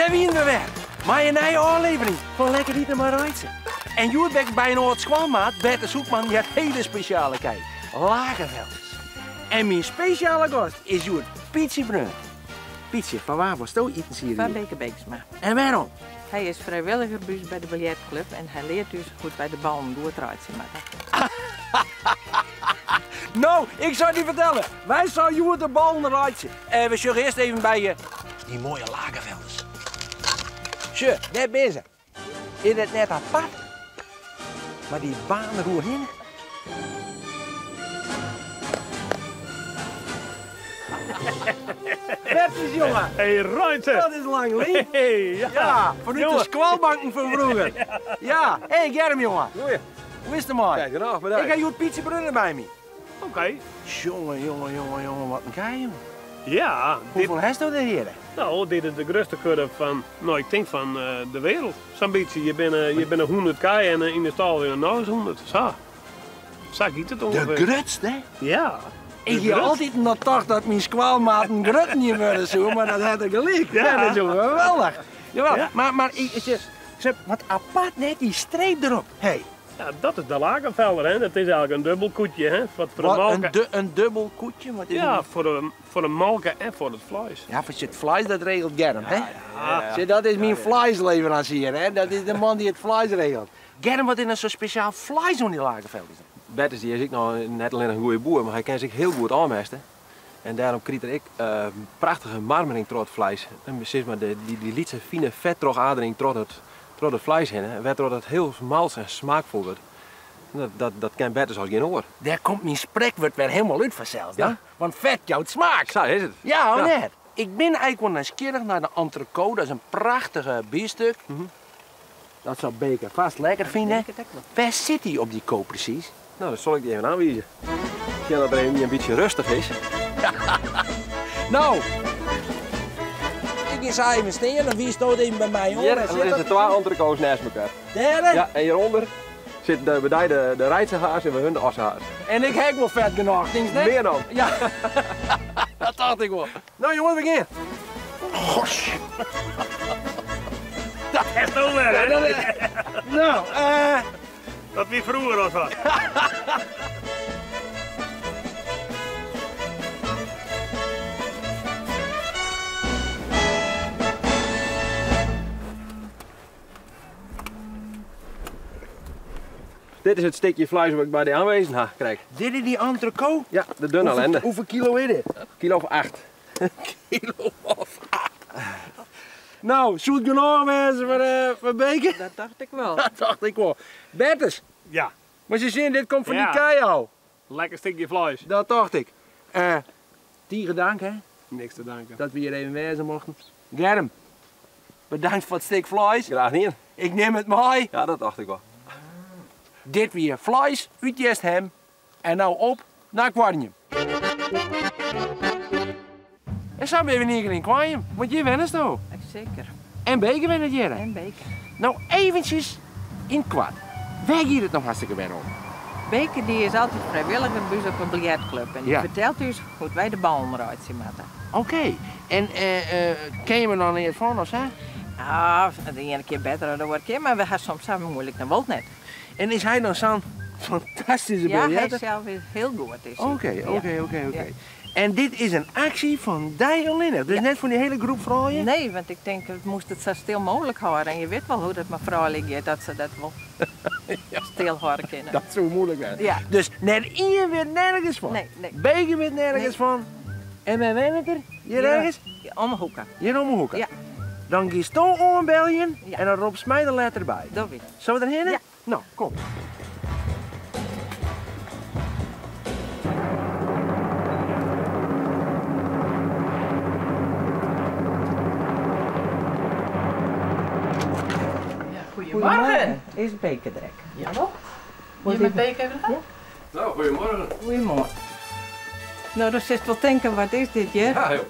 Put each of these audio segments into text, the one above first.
Dêr wiene we wer, mei in nije ôflevering fan Lekker Ite mei Reitse. En hjoed bin ik by in âld skoalmaat, Bertus Hoekman, dy hat hiele spesjale kij, Lagervelders. En myn spesjale gast is hjoed Pietsje Brun. Pietsje, foar wa wolsto itensiede? Foar Beke Beeksma. En wêrom? Hy is frijwilliger by ús by de biljertklup en hy leart ús hoe't wy de ballen goed reitsje moatte. No, ik sil dy fertelle, wy sille hjoed de ballen reitsje. Eh, we sjogge earst even by dy moaie Lagervelders. Sjoch, dêr binne se. Is it net apart? Mei dy baan deroerhinne. Bertus, jonge. Hey, Reitse. Dat is lang lyn. Hey, ja. Ja, fanút de skoalbanken fan froeger. Ja. Hey, Germ, jonge. Goeie. Hoe is it dermei? Ja, genôch, bedankt. Ik ha hjoed Pietsje Brunner by my. Oké. Jonge, jonge, jonge, jonge, wat in kij, jonge. Ja. Hoefolle hast der hjir? No, dit is de grutste kudde fan, no, ik tink fan de wereld. Sa'n bytsje. Hjir binne 100 kij en yn de stâl binne noch ris 100. Sa. Sa giet it ûngefear. De grutste? Ja. Ik hie altyd noch tocht dat myn skoalmaten grutter wurde soe, mar dat hat er gelyk. Ja. Dat is geweldich. Jawel, Ja. mar wat apart net, dy streep derop. Hey. Ja, dat is de Lagervelder, hè. Dat is eigenlijk in dubbel koetje, hè. Wat foar de Wat, molke. in dubbel koetje? Wat is Ja, het? foar de molke en foar it fleis. Ja, foar it fleis dat regelt Germ, hè? Ja. Sjoch, dat is myn fleisleveransier, hè? Dat is de man dy't it fleis regelt. Germ, wat is no sa spesjaal fleis oan dy Lagervelders dan? Bertus dy is ek noch net allinnich in goede boer, mar hy kin sich hiel goed ôfmeste. En dêrom kriget er ek prachtige marmering troch it fleis. En sis mar dy lytse fine fettrochadering troch it fleis hinne, wêrtroch't it hiel mals en smaakfol wurdt. En dat ken Bertus as gjin oar. Dêr komt myn sprekwurd wer hielendal út fansels, Ja? hè? Want fet jout smaak. Sa is it. Ja, of Ja. net? Ik bin eigentlik wol nijsgjirrich nei de entrecote, dat is in prachtige biefstuk. Dat sil Beke fêst lekker fine. Denk it ek wol. Wêr sit dy op dy ko presys? No, dat sil ik dy even oanwize. Sjen dat er even in bytsje rêstich is. No, ik gean sa even stean, dan wiist it even by my oan. Hjir Wêr sit lizze dat? twa entrecotes neist elkoar. Dêr, hè? Ja, en hjirûnder sit by dy de Reitsehaas en by hun de Ossehaas. En ik ha ek wol fet genôch, tinkst net? Mear dan. Ja, dat tocht ik wol. No jonges, we gean. Gosh. Dat is no wer, hè? No, Dat wie froeger of wat? Dit is it stikje fleis wat ik by dy oanwiisd ha, krekt. Dit is dy entrecote? Ja, de dunne ellende. Hoefolle kilo is dit? Kilo of 8. Kilo of 8. No, soe it genôch wêze foar Beke? Dat tocht ik wol. Dat tocht ik wol. Bertus. Ja. Mar se sizze, dit komt fan dy Ja. kij ôf. Lekker stikje fleis. Dat tocht ik. Tige dank, hè. Niks te danken. Dat we hjir even wêze mochten. Germ, bedankt foar it stik fleis. Graach dien. Ik nim it mei. Ja, dat tocht ik wol. Dit wie fleis út Easthim. En no op nei Koarnjum. En sa binne we yn ien kear yn Koarnjum, want hjir wennesto. Seker. En Beke wennet hjir. En Beke. No eventsjes yn it koart. Wêr giet it no hartstikke wer om? Beke dy is altyd frijwilliger by ús op 'e biljertklup en dy Ja. fertelt ús hoe't wy de ballen reitsje moatte. Oké. En ken je me noch neat fan of sa? Ah, de iene kear better dan de oare kear, mar we ha soms sa muoilik, dan wol it net. En is hy dan sa'n fantastyske Ja, hy biljerter? sels is hiel goed. Is hy. Oké, Ja. oké. Ja. En dit is in aksje fan dy allinnich? Dus Ja. net fan dy hiele groep froulju? Nee, want ik tink, it moast it sa stil mooglik hâlde. En je wit wol hoe't it mei froulju giet, dat se dat wol stil hâlde kinne. Dat soe muoilik wêze. Ja. Dus net ien wit nergens fan? Nee, nee. Beke wit nergens Nee. fan? En wêr wennet er? Hjir Ja. ergens? Ja, om 'e hoeke. Hjir om 'e hoeke? Ja. Dan giesto oanbeljen Ja. en dan ropst my der letter by. Doch ik. Sille we derhinne? Ja. No, kom. Goedemorgen. Is Beke der ek? Jawol. Moet Je met ik- Beke even gaan? Ja. No, goedemorgen. Goedemorgen. No, dan silst wol tinke, wat is dit hjir? Ja, joh.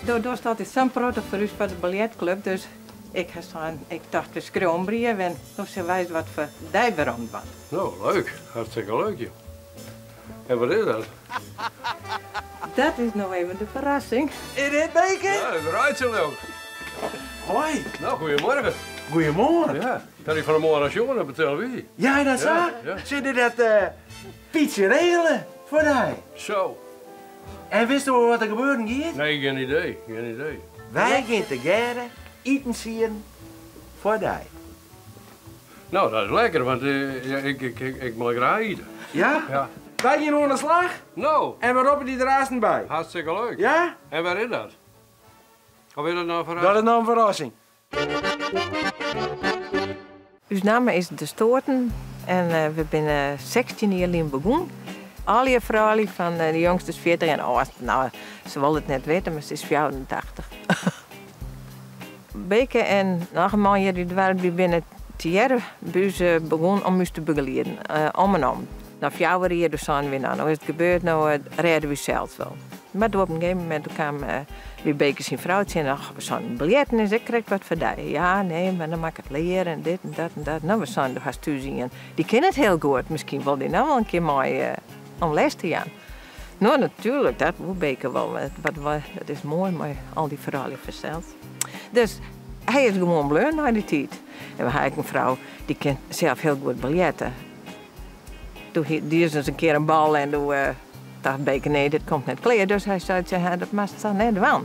Do dochst altyd sa'n protte foar ús foar de biljertklup, dus ik ha sein, ik tocht we skriuwe in brief en dan sille wy wat foar dy werom dwaan. No, leuk. Hartstikke leuk, joh. En wat is dat? Dat is no even de ferrassing. Is dit Beke? Ja, dat ruikt zo leuk. Hoi. Nou, goedemorgen. Goedemorgen. Ja, kan ik van de morgen sjoen op de televisie. Ja, dat zo? Ja, ja. Zit je dat Pietje regelen voor jou? Zo. En wist u wat er gebeuren gaat? Nee, geen idee, geen idee. Wij gaan together eten zien voor jou. Nou, dat is lekker, want ja, ik mag graag eten. Ja? Ja. Wij gaan aan de slag Nou, en we roepen die eraasten bij. hartstikke leuk. Ja? En waar is dat? Of is dat nou verrassing? Dat is nou een verrassing. Uw naam is De Stoorten en we zijn 16 jaar in begonnen. Al je vrouwen van de jongste is 40 en oud. Nou, ze wil het net weten, maar ze is 84. Beke en nog een man hier die waren die binnen 10 jaar bij begon om ons te begeleiden. Om en om. Na 4 jaar dus zijn we nou, nou is het gebeurd, nou redden we zelf wel. Maar toen op een gegeven moment kwam wie Beke zijn vrouw en ach, we zijn biljetten en ik kreeg wat voor die. Ja, nee, maar dan mag ik het leren en dit en dat en dat. Nou, we zijn de haast zien. Die kennen het heel goed. Misschien wil die nou wel een keer mooi om les te gaan. Nou, natuurlijk, dat moet Beke wel. Dat is mooi, maar al die verhalen verteld. Dus hij is gewoon bleu na die tijd. En we hebben een vrouw die kent zelf heel goed biljetten. Toen die is eens een keer een bal en toen dacht Beke, nee, dit komt net klaar. Dus hij zei, ja, dat mag dan net wel.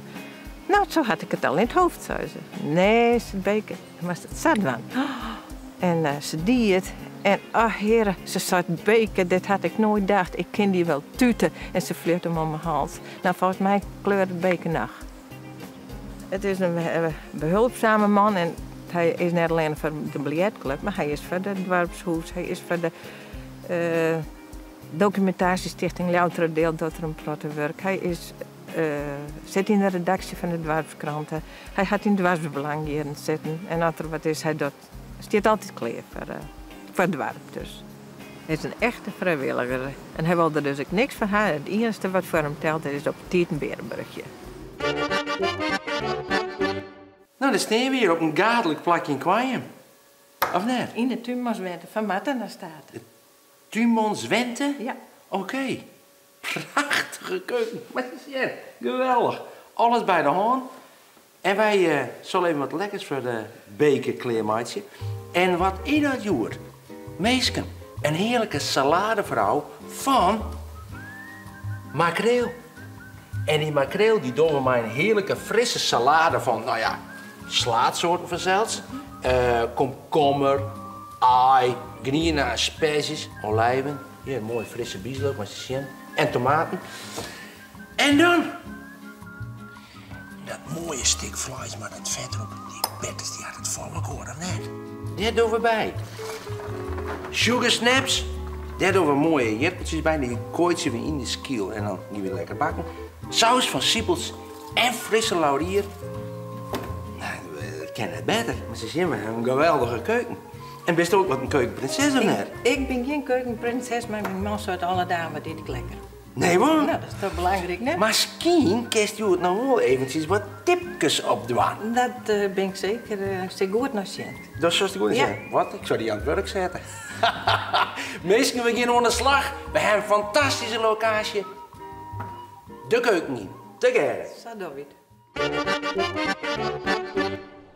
Nou, zo had ik het al in het hoofd, zei ze. Nee, zei Beke, dat was het zat wel. En ze deed het. En, ach heren, ze zei, Beke, dit had ik nooit gedacht. Ik ken die wel tuten. En ze flirt hem om mijn hals. Nou, volgens mij kleurde Beke nog. Het is een behulpzame man en hij is niet alleen voor de biljetclub, maar hij is voor de dorpshuis, hij is voor de documentatiestichting Ljouwerterdeel, dat er een protte werk. Hij zit in de redactie van de dorpskranten. Hij gaat in het dorpsbelang hier zitten. En als er wat is, hij dat, staat altijd klaar voor het dorp. Dus. Hij is een echte vrijwilliger en hij wilde dus ook niks van haar. Het enige wat voor hem telt is op het Berenburgje. Nou, dan staan we hier op een gadelijk plakje in Koarnjum. Of net? In de Tumanswente van Martena staat. De Tumanswente? Ja. Oké. Prachtige keuken. Maar ja, geweldig. Alles bij de hand. En wij zullen even wat lekkers voor de beker kleermaatje. En wat is dat, Joert? Meesken, een heerlijke saladevrouw van makreel. En die makreel die doen we maar een heerlijke frisse salade van, nou ja, slaatsoorten vanzelfs. Komkommer, ui, groene asperges, olijven. Hier, een mooie frisse bieslook, maar ze zien. En tomaten. En dan dat mooie stuk vlees met het vet erop. Die betters die had het volk hoor, of net? Daar doen we bij. Sugar snaps. Daar doen we mooie jerpeltjes bij. Die kooit je weer in de skiel en dan die weer lekker bakken. Saus van siepels en frisse laurier. Nou, dat kan het beter. Maar ze zien, we hebben een geweldige keuken. En bist ook wat een keukenprinses of net? Ik ben geen keukenprinses, maar mijn man soort alle dagen dit lekker. Nee hoor. Nou, dat is toch belangrijk, hè? Misschien kerst je het nou wel eventjes wat tipjes opdwaan. Dat ben ik zeker. Zeer goed naar zin. Dat is zoals ik goed Ja. zeggen. Wat? Ik zou die aan het werk zetten. Meestal we gaan aan de slag. We hebben een fantastische locatie. De keuken in. De keuken. Zo, David.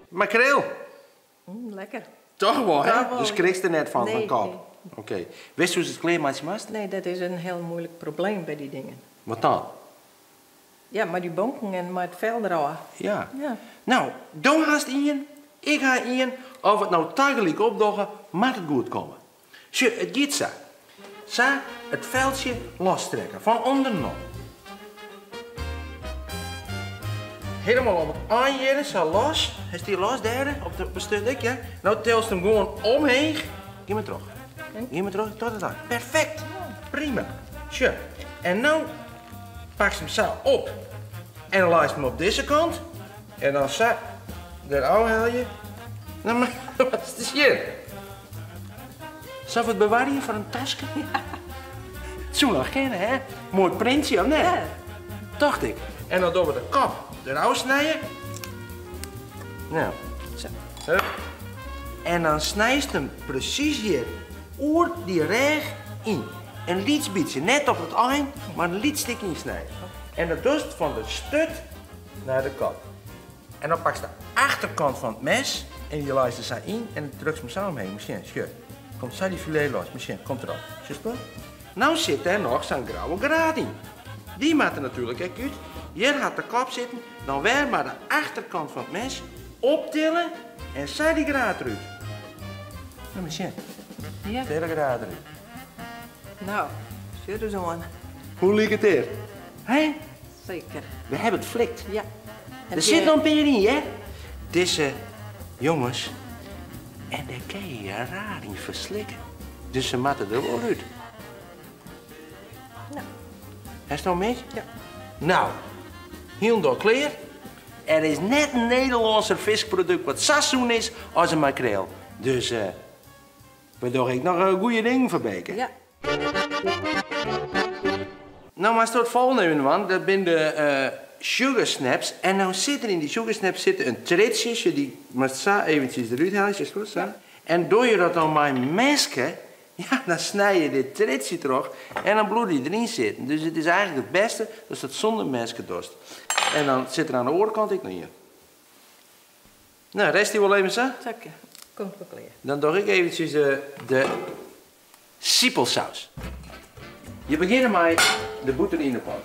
Makreel. Lekker. Toch wel, hè? Toch wel. Dus kreeg er net van, Nee, van kop. nee. Oké. Wist je hoe ze het kleermaatje mast? Nee, dat is een heel moeilijk probleem bij die dingen. Wat dan? Ja, maar die bonken en maar het vel eraf. Ja. Ja. Nou, dan haast in, ik ga in. Of het nou tegelijk opdoggen, mag het goed komen. Tje, het gaat zo. Zo, het veldje lostrekken, van onder nog. Helemaal op het aanjeren, zo los. Is die los daar, op de stuk, ja? Nou telst hem gewoon omheen. Geef me terug. Geef me terug, tot het aan. Perfect. Prima. Tje. En nou pak ze hem zo op. En dan laat je hem op deze kant. En dan zo, daar haal je. Nou, maar wat is dit hier? Zal ik het bewaren voor een tasje? Ja. Zo nog kennen, hè? Mooi printje, of niet? Ja. Dacht ik. En dan doen we de kop eraf snijden. Nou, Zo. Hup. En dan snij je hem precies hier, oer die reg in. Een liets beetje, net op het eind, maar een liet stukje insnijden. En dat doet van de stut naar de kop. En dan pak je de achterkant fan it mes en dy leist der sa yn en dan drukst him sa omheech. Moatst sjen, sjoch. Komt sa dy filet los. Moatst sjen, komt derop. Sjochst wol? No sit dêr noch sa'n grauwe graat yn. Dy moat der natuerlik ek út. Hjir hat de kop sitten, dan wer mar de achterkant fan it mes optille en sa dy graat derút. No, moatst sjen. Ja. De hiele graat derút. No, sjoch ris oan. Hoe liket dit? Hè? Seker. We hawwe it flikt. Ja. Der sit noch in pear yn, hear. Dizze jonges, en dêr kinne je je raar yn ferslikke. Dus se moatte der wol út. No. Hast no mis? Ja. No, hielendal klear. Er is net in Nederlânser fiskprodukt wat sa sûn is as in makreel. Dus we dogge ek noch goede dingen foar Beke. Ja. No moatst it folgjende even dwaan, dat binne de sugar snaps. En no sit der yn dy sugar snaps sitte in tritsje, sjoch dy moatst sa eventsjes derút helje, sjochst wol, sa. En doe je dat dan mei in meske, ja, dan snij je dit tritsje troch en dan bliuwt dy deryn sitten. Dus it is eigentlik it bêste datst dat sûnder meske dochst. En dan sit der oan de oare kant ek noch ien. No, rest dy wol even sa? Seker, komt wol klear. Dan doch ik eventsjes de sipelsaus. Je begjinne mei de bûter yn de pan.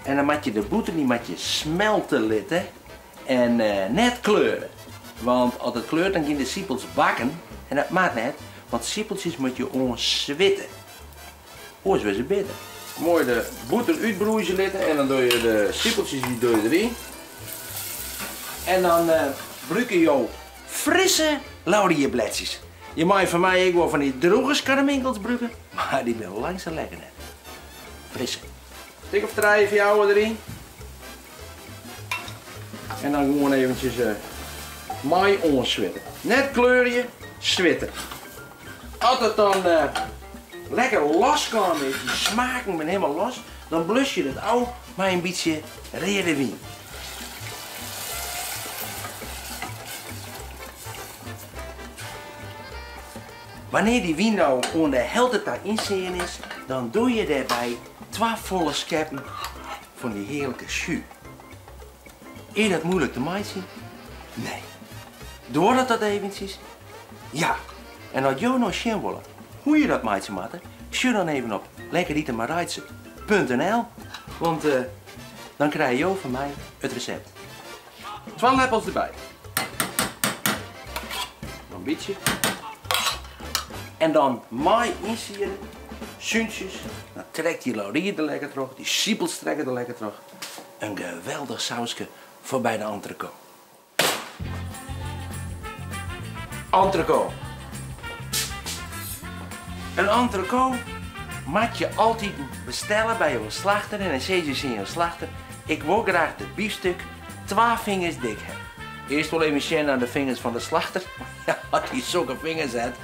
En dan moat je de bûter dy moat je smelte litte en net kleure. Want as it kleurt dan gean de sipels bakken en dat moat net, want sipeltsjes moat je oanswitte. Oars wurde se bitter. Moai de bûter útbrûzje litte en dan doe je de sipeltsjes dy doe je deryn. En dan brûke jo frisse laurierbledsjes. Je meie fan my ek wol fan dy drûge skarminkels brûke, mar dy binne lang sa lekker net. Frisse. Stik of trije, fjouwer deryn. En dan gewoan eventsjes mei oanswitte. Net kleurje, switte. As it dan lekker loskaam is, dy smaken binne helemaal los, dan blus je it ôf mei in bytsje reade wyn. Wannear dy wyn no oan de helte ta ynsean is, dan doe je dêrby twa folle skeppen fan dy hearlike sjú. Is dat moeilik te meitsjen? Nee. Duorret dat eventsjes? Ja. En as jo no sjen wolle hoe je dat meitsje moatte, sjoch dan even op lekkeritenmarreitse.nl, want dan krije jo fan my it resept. Twa leppels derby. Noch in bytsje. En dan mei ynsieden, súntsjes, dan trekt dy laurier der lekker troch, dy sipels trekke der lekker troch. In geweldich sauske foar by de entrecôte. Entrecôte. In entrecôte moat je altyd bestelle by jo slachter en dan sizze je tsjin jo slachter, ik wol graach de biefstuk twa fingers dik hawwe. Earst wol even sjen nei de fingers fan de slachter. As hy sokke fingers hat,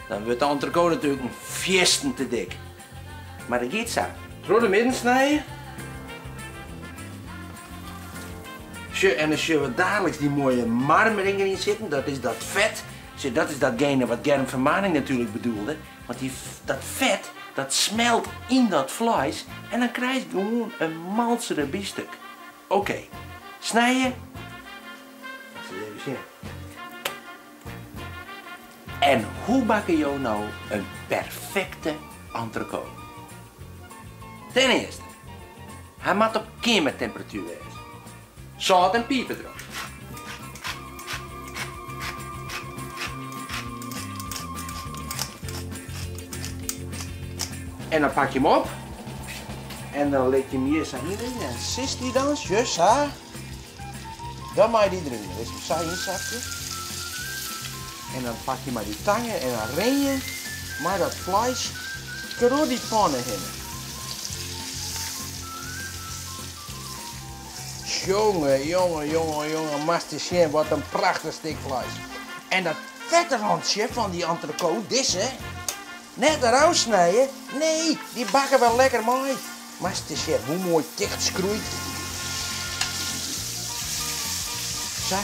dan wurdt de entrecôte natuerlik in fierstente dik. Mar dat giet sa. Troch de midden snije. Sjoch, en dan sjogge we daliks dy moaie marmering deryn sitten. Dat is dat fet. Sjoch, dat is datgene wat Germ Vermaning natuerlik bedoelde. Want dat fet, dat smelt yn dat fleis en dan krijst gewoan in malsere biefstuk. Oké, snije. Laat even sjen. En hoe bakke jo no in perfekte entrecôte? Ten earste, hy moat op keamertemperatuer wêze. Sâlt en piper derop. En dan pak je him op en dan lit je him hjir sa yn lizzen en sist dy dan, sjoch sa. Dan mei dy deryn. Dan litst him sa ynsakje. En dan pak je mei dy tange en dan rin je mei dat fleis troch dy panne hinne. Jonge, jonge, jonge, jonge, moatst ris sjen wat in prachtich stik fleis. En dat fetrantsje fan dy entrecôte, dizze, net derôf snije, nee, dy bakke we lekker mei. Moatst ris sjen hoe moai ticht skroeit. Sa,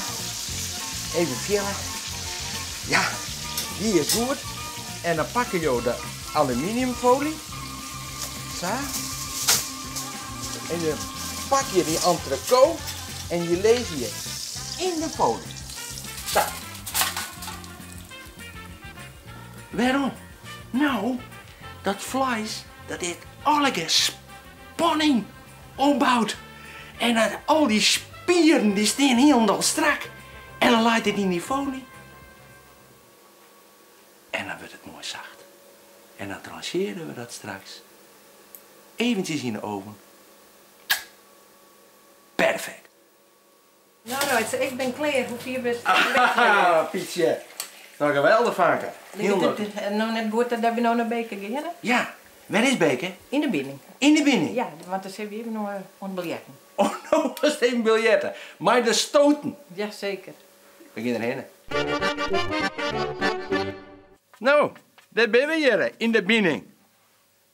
even fiele. Ja, dy is goed. En dan pakke jo de aluminiumfoly. Sa. En dan pak je die entrecôte en je lizze je yn de foly. Sa. Wêrom? No, dat fleis dat hat allegear spanning opboud. En dat, al dy spieren dy stean hielendal strak. En dan leit it yn dy foly. En dan wurdt it moai sacht. En dan tranchearje we dat straks eventsjes yn de oven. Perfekt. No Reitse, ik bin klear. Hoe fier bist? Ah, Pietsje. Nou, geweldich, fanke. Liket it no net goed dat we no nei Beke geane? Ja. Wêr is Beke? Yn de bining. Yn de bining? Ja, want dan sille we even oan it biljetten. Oh, no was it even biljetten. Mei de stoten. Jaseker. We gean derhinne. No, dêr binne we hjir, yn de bining.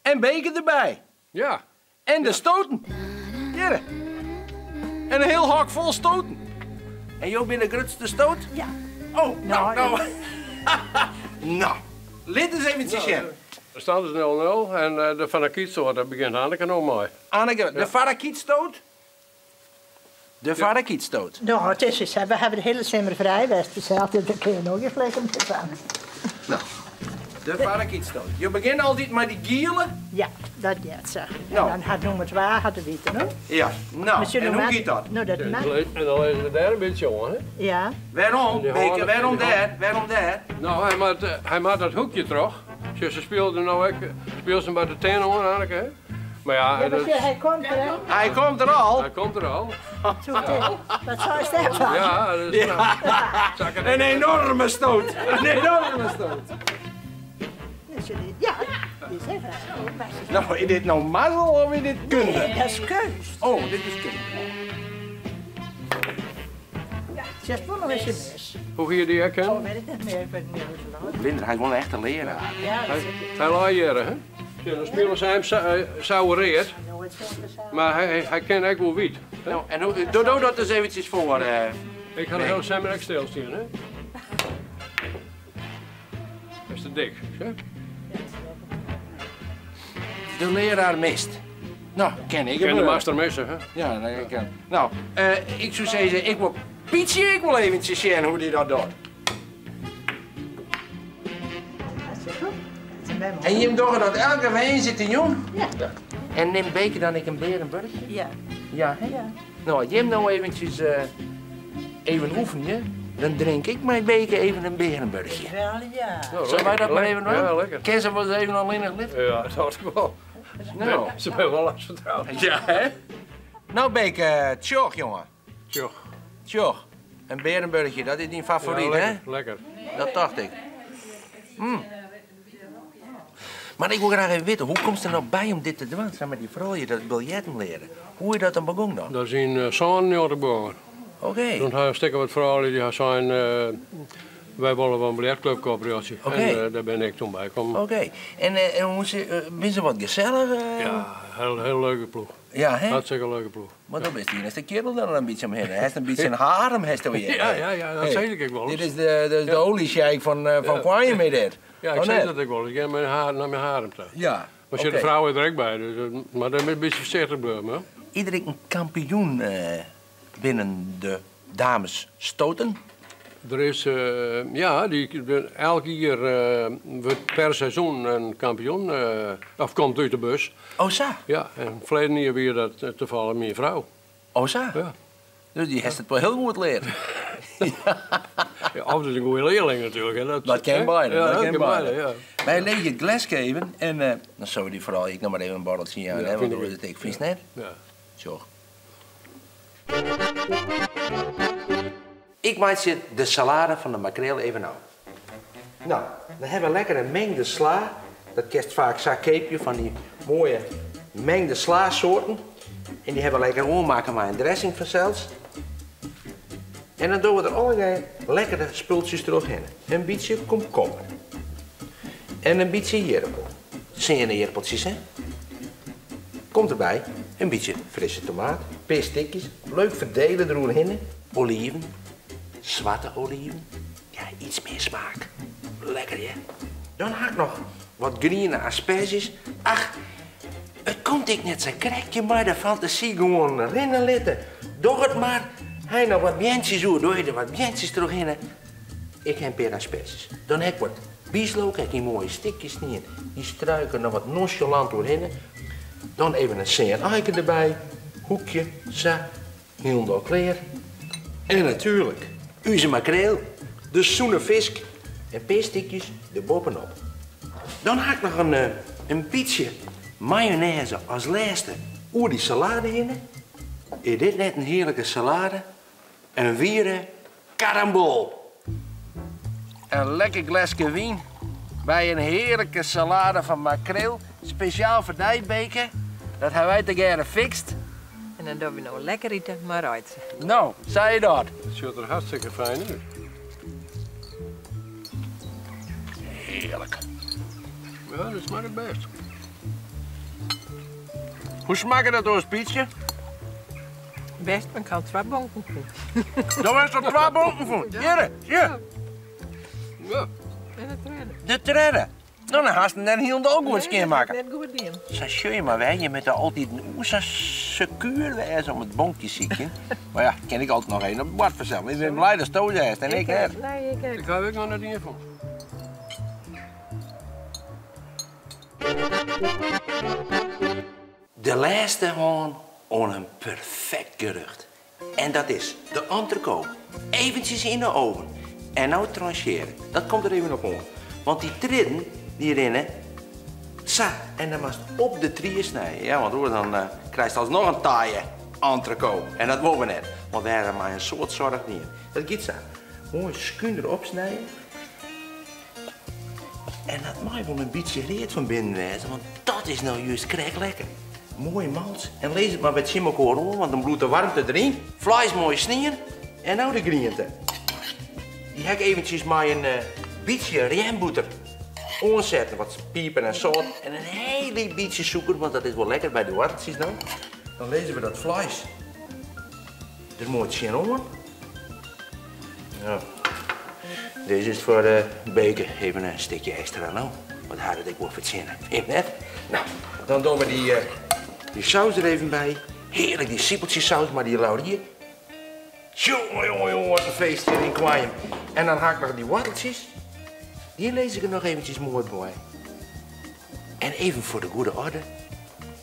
En Beke derby. Ja. En de stoten. Hjirre. En in hiel hok fol stoten. En jo binne de grutste stoot? Ja. Oh, no, no. No, lit ris eventsjes sjen. De stand is 0-0 en de Fanakietstoot, daar begjint Anneke no mei. Anneke, de Fanakietstoot? De Fanakietstoot. No, it is dus, we hawwe de hiele simmer frij west, dus altyd dan kinne je noch gjin flikker mear fan. No, de Fanakietstoot. Jo begjinne altyd mei dy giele? Ja, dat heart sa. No. En dan hat nûmer twa hat de wite, no? Ja, no, en hoe giet dat? No, dat En dan lizze we dêr in bytsje oan, hè? Ja. Wêrom, Beke, wêrom dêr? Wêrom dêr? No, hy moat dat hoekje troch. Sjoch, se spielt no ek, spielt se by de tin oan, Anneke, hè? Maar ja, Ja, maar sjoch, hy komt der, hè? Hy komt der al. Hy komt der al. Wat seist dêrfan? Ja, dat is ja. Een enorme stoot. Een enorme stoot. Ja, die is even. No, is dit no mazzel of is dit kunde? Nee, dat is keunst. Oh, dit is kunde. Ja, het is wel nog eens een mis. Hoe gie dy ek kennen? Oh, weet ik net mear, ik weet net mear hoe se leit. Blinder, hy is wol in echte learaar. Ja, dat Hy, is hy lei hjir, hè? Ja, dan spile se hem souwe-read, mar hy, hy kin ek wol wyt. No, en hoe, do do dat ris eventsjes foar. Ik ha de hiele simmer ek stilstien, hè? Is te dik, hè? De leraar mist. No, kin ik Kin de master misse, hè? Ja, nee, ik kin. No, ik soe sizze, ik wol Pietsje ek wol eventsjes sjen hoe't dy dat docht. En jim dogge dat elke woansdeitejûn? Ja. En nimt Beke dan ek in bearenburchje? Ja. Ja, hè? Ja. No, as jim no eventsjes even oefenje, dan drink ik mei Beke even in bearenburchje. Wel ja. Sille wy dat mar even dwaan? Ja, lekker. Kin se wolris even allinnich litte? Ja, dat tocht ik wol. No. Se binne wol as fertroud. Ja, hè? No Beke, tsjoch jonge. Tsjoch. Tsjoch. In bearenburchje, dat is dyn favoryt, Ja, hè? lekker, lekker. Dat tocht ik. Mm. Mar ik wol graach even witte, hoe komst der no by om dit te dwaan, sa mei dy froulju dat biljetten leare? Hoe is dat dan begûn dan? Dat is yn 97 begûn. Oké. Toen ha in stik of wat froulju dy ha sein, wy wolle wol in biljetklupke oprjochtsje. Oké. En dêr bin ik toen by kommen. Oké. En hoe binne se wat gesellich? Ja, heel, heel leuke ploech. Ja, hè? Hartstikke leuke ploech. Mar do bist de iennichste kerel der in bytsje omhinne. Hast in bytsje in harem, hast do hjir. Ja, ja, ja, dat sei ik ek wolris. Dit is de, de oliesjeik fan, fan Koarnjum, is dit. Ja, ik Oh, sei net? dat ek wolris. Ik gean nei myn harem ta. Ja, Mar sjoch, de oké. frou is der ek by, dus, mar dêr moat in bytsje foarsichtich bliuwe, hè. Is der ek in kampioen binnen de dames stoten? Der is, ja, dy, elk jier wurdt per seizoen in kampioen, of komt út de bus. Oh sa? Ja, en ferleden jier wie dat tafallich myn frou. Oh sa? Ja. Dus dy hast it wol hiel goed leard. Ja, of it is in goede learling natuerlik. Hè. Dat, Dat kin hè? beide. Ja, dat kin beide. ja. Wy lizze it gleske even en dan sille we dy foaral ek noch mar even in borreltsje jaan, Ja, hè, want fyn ik oars is ek. it ek fynst net? Ja. Tsjoch. Ik meitsje de salade fan de makreel even ôf. No, dan hawwe we lekker in mingde sla. Dat kinst faak sa keapje fan dy moaie mengde slasoarten. En dy hawwe we lekker oanmakke mei in dressing fansels. En dan dogge we der allegear lekkere spultsjes trochhinne. In bytsje komkommer. En in bytsje jirpel. Seane jirpeltsjes, hè? Komt derby in bytsje frisse tomaat, pear stikjes, leuk ferdele deroerhinne. Oliven, swarte oliven, ja, iets mear smaak. Lekker, hè? Dan ha ik noch wat griene asperzjes. Ach, it komt ek net sa krekt, je meie de fantasy gewoan rinne litte. Doch it mar. Hy noch wat beantsjes oer, doe je der wat beantsjes trochhinne. Ik ha in pear asperges. Dan ha ik wat bieslook, ha ik yn moaie stikjes snien. Dy strui ik der noch wat nonchalant oerhinne. Dan even in sean aike derby. Hoekje, sa, hielendal klear. En natuerlik ús makreel, de sûne fisk. In pear stikjes der boppenop. Dan ha ik noch in bytsje mayonêze as lêste oer dy salade hinne. Is dit net in hearlike salade? In wiere karambol! In lekker gleske wyn by in hearlike salade fan makreel, spesjaal foar dy, Beke. Dat ha wy tegearre fikst. En dan dogge we no lekker ite mei Reitse. No, sei je dat? It sjocht der hartstikke fijn út. Hearlik. Ja, dat smakket bêst. Hoe smakket dat oars, Pietsje? Bêst, mar ik ha al twa bonken fûn. Do hast al twa bonken fûn? Hjirre, sjoch. Ja. En de tredde. De tredde. No, dan hast him net hielendal goed skjinmakke. Net goed dien. Sa sjoch je mar wer, je moatte altyd oer sa sekuer wêze om it bonkje sykjen. Mar ja, kin ik altyd noch even op it board fansels. Ik bin blij datsto lêst en ik net. Nee, ik ek. Ik ha ek noch net ien fûn. De lêste hân oan in perfekt gerjocht. En dat is de entrecote eventsjes yn de oven en no trancheare. Dat komt der even op oan. Want dy triedden dy rinne sa en dan moatst op de trie snije. Ja, want oars dan krijst alsnoch in taaie entrecote. En dat wolle we net, want we hawwe mei in soad soarch dien. Dat giet sa. Moai skún derop snije. En dat mei wol in bytsje read fan binnen wêze, want dat is no juist krekt lekker. Moai mals en lis it mar wer tsjin elkoar oan, want dan bliuwt de waarmte deryn. Fleis moai snien en no de griente. Dy ha ik eventsjes mei in bytsje rjembûter oansetten, wat piper en sâlt en in hiel lyts bytsje sûker, want dat is wol lekker by de woarteltsjes no. Dan lizze we dat fleis der moai tsjinoan. Ja. Dizze is foar de Beke. Even in stikje ekstra no. Want hy hat it ek wol fertsjinne. Fyn je net? No, dan dogge we dy, dy saus der even by. Hearlik, dy sipeltsjesaus mei dy laurier. Jonge, jonge, jonge, wat in feest hjir yn Koarnjum. En dan ha ik noch dy woarteltsjes. Dy lis ik der noch eventsjes moai by. En even foar de goede orde,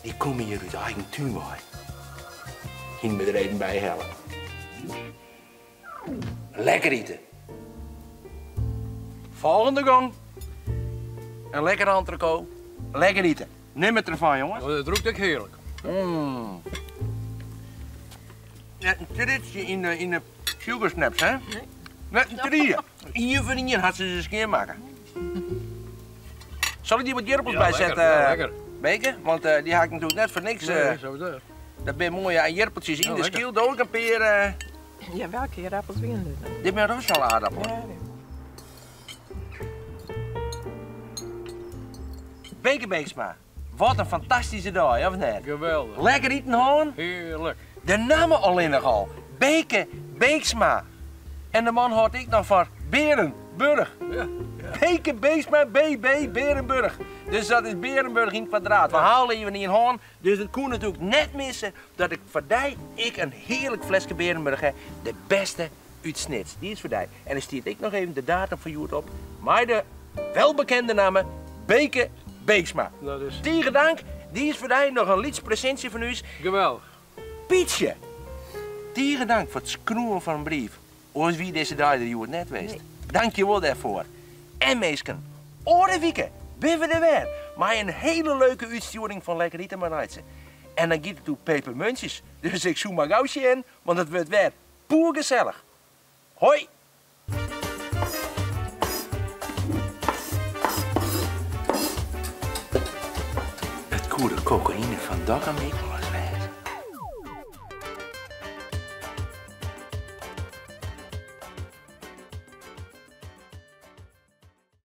dy komme hjir út eigen tún wei. Hiene we der even by helle. Lekker ite. Folgjende gong. In lekker entrecote. Lekker ite. Nim it derfan, jonges. Oh, dat rûkt ek hearlik. Mm. Net in triedsje yn de, yn de sugar snaps, hè? Nee. Net in trie. Ien foar ien hat se se skjinmakke. Sil ik dy wat jirpels Ja, by lekker, sette, ja, lekker. Beke? Want dy ha ik natuerlik net foar niks. Nee, zo is dat. Dat binne moaie jirpeltsjes yn Ja, de lekker. skyl. Doe ik in pear. Ja, welke ierappels wiene dit dan? Dit binne Rossel-aardappelen. Ja, ja. Beke Beeksma, wat in fantastyske dei, of net? Geweldich. Lekker iten hân. Hearlik. De namme allinnich al, Beke Beeksma. En de man hâldt ek noch fan Berenburg. Ja, Beke Beeksma, BB Berenburg. Dus dat is Berenburg yn it kwadraat. We halen even yn hân, dus it koe natuerlik net misse dat ik foar dy ek in hearlik fleske Berenburg ha. De bêste út Snits. Dy is foar dy. En der stiet ek noch even de datum fan hjoed op, mei de welbekende namme Beke Beeksma. Dat is Tige dank. Dy is foar dy noch in lyts presintsje fan ús. Geweldich. Pietsje, tige dank foar it skriuwen fan in brief. Oars wie dizze dei der hjoed net west. Dank je wol dêrfoar. En minsken, oare wike binne we der wer mei in hiele leuke útstjoering fan Lekker Ite mei Reitse. En dan giet it oer pepermuntsjes, dus ik soe mar gau sjen, want it wurdt wer poergesellich. Hoi! It koe de kokaïne fan Dokkum ek wol.